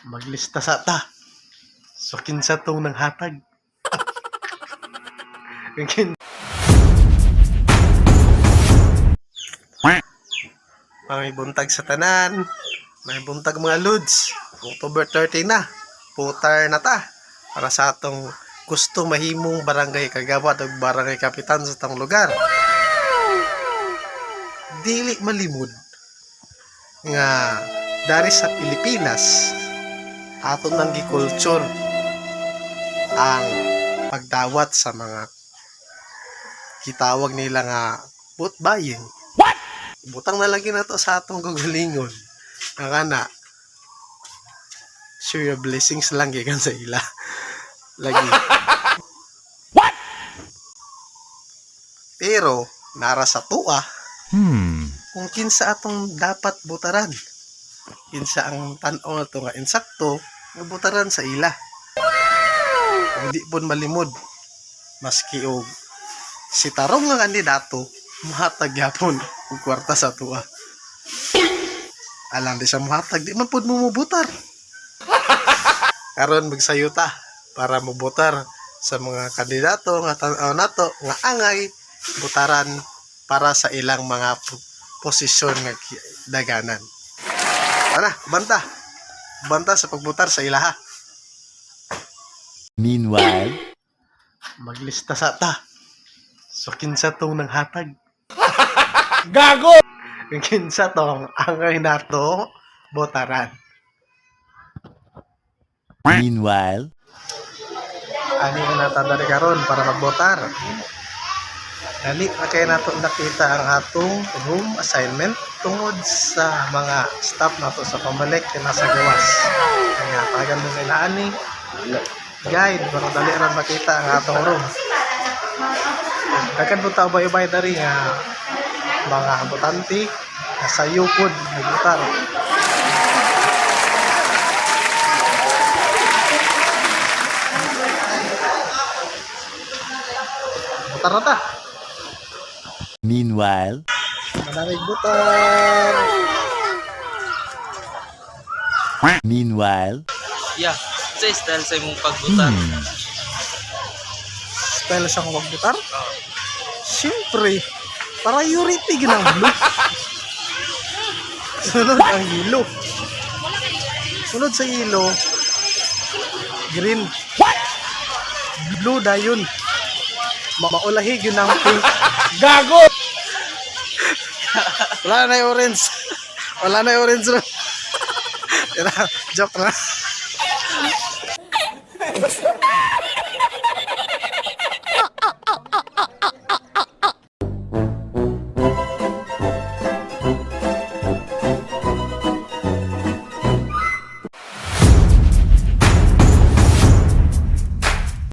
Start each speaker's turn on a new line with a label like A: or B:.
A: Maglista sa ta. So kinsa tong nanghatag? May buntag sa tanan. May buntag, mga lods. October 30 na. Putar na ta. Para sa atong gusto mahimong barangay kagawad o barangay kapitan sa atong lugar. Dili malimod nga dari sa Pilipinas ato nang gikulture ang pagdawat sa mga kitawag nila nga vote buying. Butang na lagi nato sa atong kagalingon. Ang kana, sure your blessings lang gikan sa ila. Lagi. What? Pero, nara sa tuwa, kung kinsa atong dapat butaran. Kinsa ang tan-aw nato nga insakto, nga butaran sa ila. Kung di pud malimod, maski og si tarong nga kandidato, muhatag gyapon og kwarta sa tuwa. Alang di siya muhatag, di man pud mo mubutar. Karon magsayo ta para mobotar sa mga kandidato nga tan-aw nato nga angay butaran para sa ilang mga posisyon nga daganan. Tara, banta. Banta sa pagbutar sa ilaha.
B: Meanwhile,
A: Maglista sa ta. So kinsa tong nanghatag?
B: Gago!
A: Kinsa tong angay nato botaran?
B: Meanwhile,
A: Ani na natadari karon para magbotar. Dali na kay nato nakita ang atong room assignment tungod sa mga staff nato sa pamalik kay nasa gawas. Kaya tagan mo nila ani guide para dali ra makita ang atong room. Daghan po ta ubay-ubay dari nga mga botante nga sayo pod nagbotar. Botar na ta.
B: Meanwhile,
A: Maraming botar.
B: Meanwhile,
C: Yeah, sa style sa imong pagbutar.
A: Style sa akong pagbutar? Siyempre, priority ginang blue. Sunod ang yellow. Sunod sa yellow, green. What? Blue dayon. Maulahi yun ang pink.
B: Gago!
A: Wala na yung orange. Wala na yung orange. Tira, joke na.